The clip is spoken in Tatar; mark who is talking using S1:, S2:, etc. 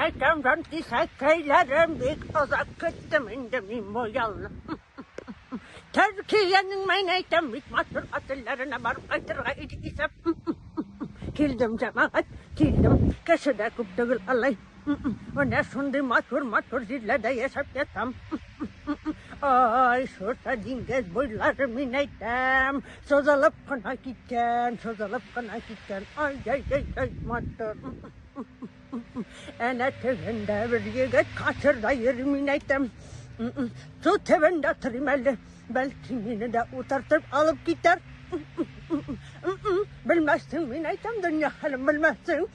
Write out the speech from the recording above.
S1: әйтәм, җанкисәккәйләрем, бик озак көттем инде мин бу ялны. Төркиянең, мин әйтәм, бик матур отельләренә барып кайтырга иде исәп. Килдем, җәмәгать, килдем. Кеше дә күп түгел алай. Менә шундый матур-матур җирләрдә яшәп ятам. Ай, шушы диңгез буйлары, мин әйтәм, сузылып кына киткән, сузылып кына киткән. Ай-яй-яй-яй, матур. Әнә тегендә бер егет катерда йөри, мин әйтәм. Су төбендә торыйм әле, бәлки мине дә утыртып алып китәр. Белмәссең, мин әйтәм, дөнья хәлен белмәссең.